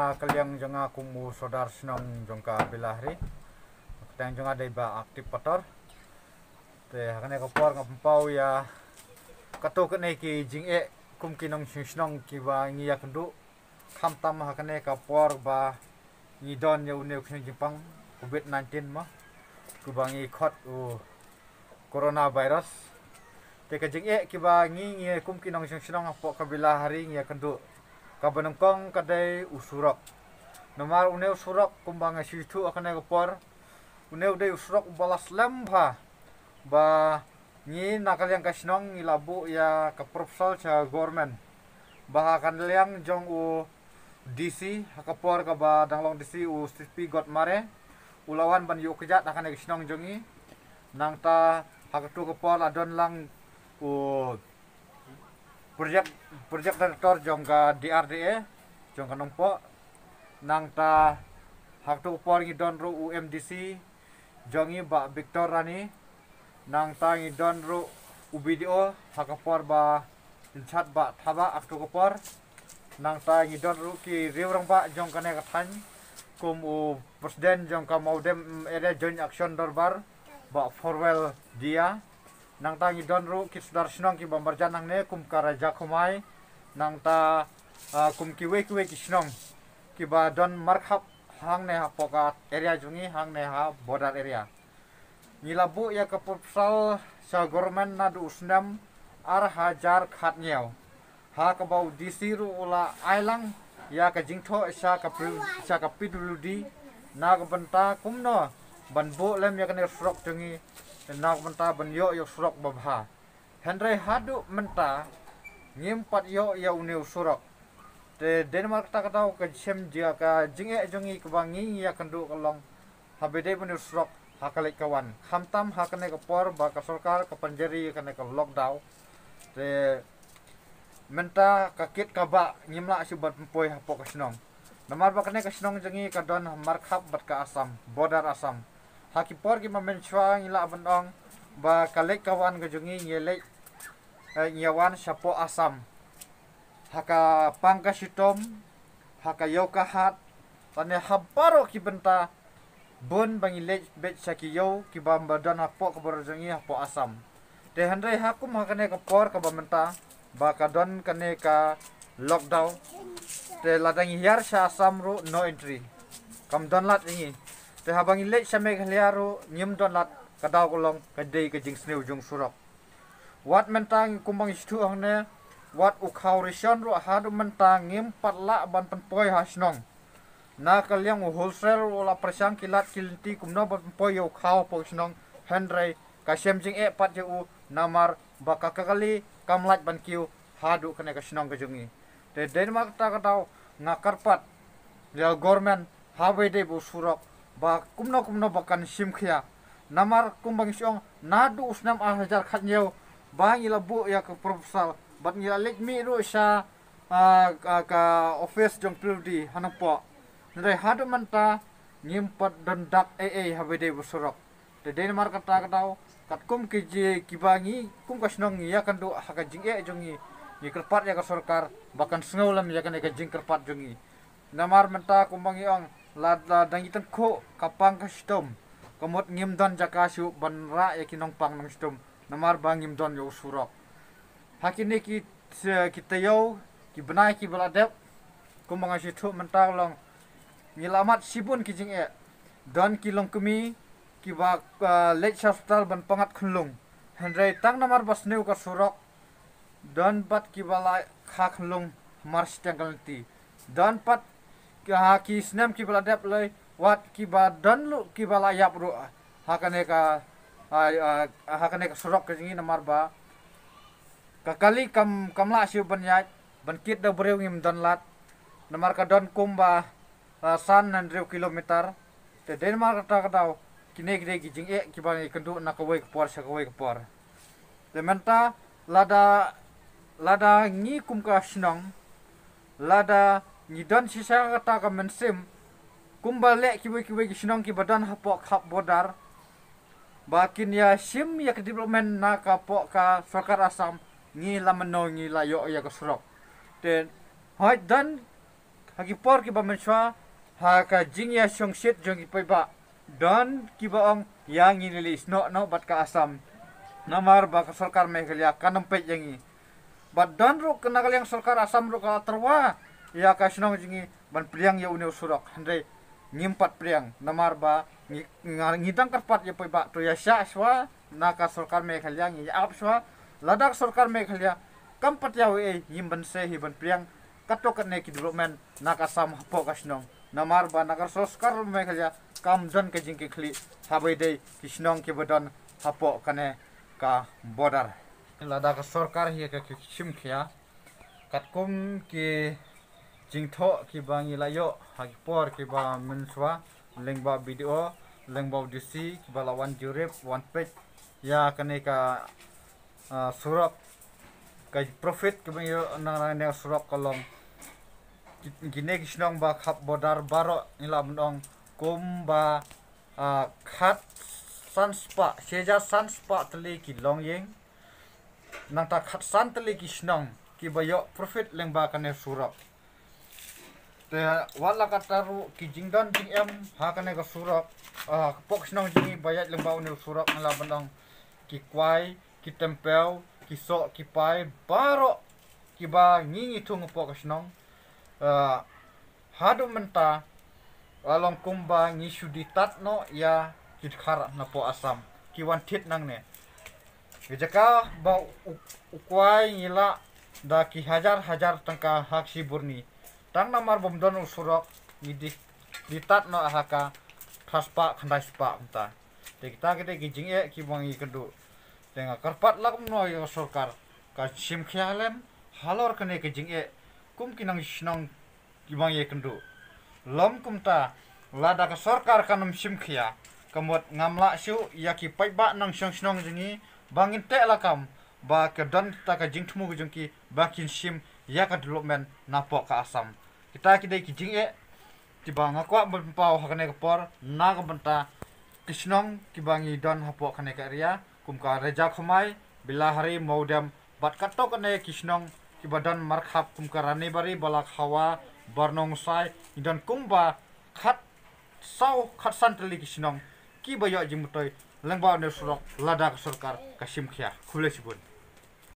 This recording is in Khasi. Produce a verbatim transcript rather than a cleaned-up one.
Ka liang jong nga kum u sordar shnong jong ka Bilahari. Ka kyrteng jong nga dei Bah Aktip Pator. Te ha kane ka por nga pynpaw ïa kato kane ki jingeh kum ki nongshong shnong kiba ngi ïakynduh. Khamtam ha kane ka por ba ngi don ïa une u khñiang jingpang covid nineteen mo, kiba ngi khot u coronavirus. Te ka jingeh kiba ngi, ngi kum ki nongshong shnong hapoh ka Bilahari ngi ïakynduh, kaba nyngkong ka dei u surok. Namar une u surok kumba nga shu ïathuh ha kane ka por, une u dei u surok uba la slem bha. Ba ngi na ka liang ka shnong ngi la buh ïa ka proposal sha government ba ha ka liang jong u D C, ha ka por kaba dang long D C u C P Godmare, u la wan ban ïuh kjat ha kane ka shnong jong ngi. Nangta ha kato ka por la don lang u project, project director jong ka D R D A jong ka Nongpoh. Nangta ha kato ka por ngi don ruh u M D C jong ngi Bah Victor Rani. Nangta ngi don ruh u B D O ha ka por ba in charge Bah Thabah ha kato ka por. Nangta ngi don ruh ki riew rangbah jong kane ka thaiñ, kum u president jong ka Mawdem Area Joint Action Dorbar, Bah Forwell Dia. Nangta ngi don ruh ki sordar shnong kiba marjan hangne kum ka Raja Khumai. Nangta, ah, kum kiwei kiwei ki shnong kiba don markhap hangne hapoh ka area jong ngi hangne ha border area. Ngi la buh ïa ka proposal sha government naduh u snem ar hajar khathynñiew, ha kaba u D C ruh u la ai lang ïa ka jingthoh sha ka P-, sha ka P W D na ka bynta kumno ban buh lem ïa kane ka surok jong ngi, na ka bynta ban ïoh ïa u surok ba bha. Hynrei haduh mynta ngim pat ïoh ïa une u surok. Te dei namar kata ka daw ka shem jia ka jingeh jong ngi kaba ngi ïakynduh ka long haba dei ban ïoh surok ha ka leit ka wan. Khamtam ha kane ka por ba ka sorkar ka pynjari ïa kane ka lockdown. Te mynta ka kit ka bah ngim lah shuh ban pynpoi hapoh ka shnong. Namar ba kane ka shnong jong ngi ka don ha markhap bad ka Assam, border Assam. Ha ki por kiba mynshuwa ngi lah ban ong ba ka leit ka wan ka jong ngi ngi leit, eh, ngi wan shapoh Assam. Ha ka Pangkashitom, ha ka Ïewkahat, lane ha baroh ki bynta bun ba ngi leit beit sha ki ïew kiba don hapoh ka border jong ngi hapoh Assam. Te hynrei ha kum ha kane ka por kaba mynta ba ka don kane ka lockdown. Te lada ngi hiar sha Assam ruh no entry. Kam don lad ïa ngi. Te haba ngi leit sha Meghalaya ruh ngim don lad, ka daw ka long ka dei ka jingsniew jong surok. Wat mynta ngi kumba ngi shu ong ne, wat u khaw ration ruh haduh mynta ngim pat lah ban pynpoi ha shnong. Na ka liang u wholesale ruh u la pyrshang ki lad ki lynti kumno ban pynpoi ïa u khaw hapoh shnong, hynrei ka shem jingeh pat ïa u namar ba ka kali kam lah ban kiew haduh kane ka shnong ka jong ngi. Te dei namar kata ka daw nga kyrpad ïa government haba dei ba u surok ba kumno kumno ba kan shim khia. Namar kumba ngi shu ong naduh u snem ar hajar khathynñiew ba ngi la buh ïa ka proposal bad ngi la leit mih ruh sha, ah, ka, ka office jong P W D ha Nongpoh. Hynrei haduh mynta ngim pat don dak ei ei haba dei ba u surok. Te dei namar kata ka daw katkum ki jia kiba ngi kum ka shnong ngi ïakynduh ha ka jingeh jong ngi, ngi kyrpad ïa ka sorkar ba kan sngew lem ïa kane ka jingkyrpad jong ngi. Namar mynta kumba ngi ong lada, lada ngi tyngkhuh ka Pangkashitom, ka mut ngim don jaka shuh ban rah ïa ki nongpang nongshitom namar ba ngim don ïa u surok. Ha kine ki, ki taïew ki bnai kiba la dep, kumba nga shu ïathuh mynta ka long ngi la mad shibun ki jingeh. Don ki longkmie kiba, ah, leit sha hospital ban pyngngad khunlung. Hynrei tang namar ba sniew ka surok don pat kiba la kha khunlung mar shiteng ka lynti. Don pat ki, ha ki snem kiba la dep lei wat kiba don ruh kiba la ïap ruh ha kane ka, ah, ah, ha kane ka surok ka jong ngi namar ba ka kali kam, kam lah shuh ban ïaid, ban kit da u briew ngim don lad. Namar ka don kumba, ah, san hynriew kilometer. Te dei namar kata ka daw kine ki dei ki jingeh kiba ngi kynduh na kawei ka por sha kawei ka por. Te mynta lada, lada ngi kum ka shnong, lada ngi don shisha kata ka mynsiem kumba leh kiwei kiwei ki shnong kiba don hapoh khap border ba kin ïa shim ïa ka development na ka poh ka sorkar Assam, ngi la mynno ngi la ïoh ïa ka surok. Te hooid don Ha ki por kiba mynshuwa, ha ka jingïashongshit jong ki paidbah, don kiba ong ïa ngi lili snoh noh bad ka Assam. Namar ba ka sorkar Meghalaya kan ym peit ïa ngi. Bad don ruh ka na ka liang sorkar Assam ruh ka la tyrwa ïa ka shnong jong ngi ban pdiang ïa une u surok. Hynrei ngim pat pdiang namar ba ngi, nga, ngi dang kyrpad ïa paidbah to ïa shah shuwa na ka sorkar Meghalaya, ngi ïa ap shuwa. Lada ka sorkar Meghalaya kam pat ïa u ei, ngim banse hi ban pdiang katto katne ki development na ka Assam hapoh ka shnong. Namar ba na ka sorkar Meghalaya kam don ka jingkitkhlieh haba ïadei ki shnong kiba don hapoh kane ka border. Lada ka sorkar hi ka, ka shim khia katkum ki jingthoh kiba ngi la ïoh ha ki por kiba mynshuwa, lyngba B D O, lyngba D C, kiba la wan jurip, wan peit ïa kane ka, ah, surok, ka profit kiba ngi ïoh na, na, na surok ka long ki, kine ki shnong ba khap border baroh ngi lah ban ong kumba, ah, khatsan spah, shi hajar san spah tylli ki longïing. Nangta khatsan tylli ki shnong kiba ïoh profit lyngba kane surok. Te wat la katta ruh ki jingdon jingem ha kane ka surok, ah, hapoh ka shnong jong ngi ba ïaid lyngba une u surok, ngi lah ban ong ki kwai, ki tempiew, ki soh, ki pai, baroh kiba ngi, ngi thung hapoh ka shnong. Ah, haduh mynta la long kumba ngi shu die tad noh ïa ki dkhar napoh Assam ki wan thied nangne. Ka jaka ba u, u kwai ngi lah da ki hajar hajar tyngka ha ka shi burni, tang namar bym don u surok ngi die, die tad noh ha ka phra spah khyndai spah kumta. Te kita ki dei ki jingeh kiba ngi kynduh. Te nga kyrpad la kumno ïa ka sorkar ka shim khia lem halor kane ka jingeh kum ki nongshong shnong kiba ngi ïakynduh. Lym kumta, lada ka sorkar kan ym shim khia, ka mut ngam lah shuh ïa ki paidbah nongshong shnong jong ngi ba ngin teh lakam ba ka don kata ka jingthmu ka jong ki ba kin shim ïa ka development napoh ka Assam. Kita ki dei ki jingeh kiba nga kwah ban pynpaw ha kane ka por na ka bynta ki shnong kiba ngi don hapoh kane ka area, kum ka Rajakhumai, Bilahari, Mawdem, bad katto katne ki shnong kiba don markhap kum ka Ranibari, Balakhawa, Barnungsai, ngi don kumba khatsaw khatsan tylli ki shnong kiba ïoh jingmyntoi lyngba une u surok lada ka sorkar ka shim khia. Khublei shibun.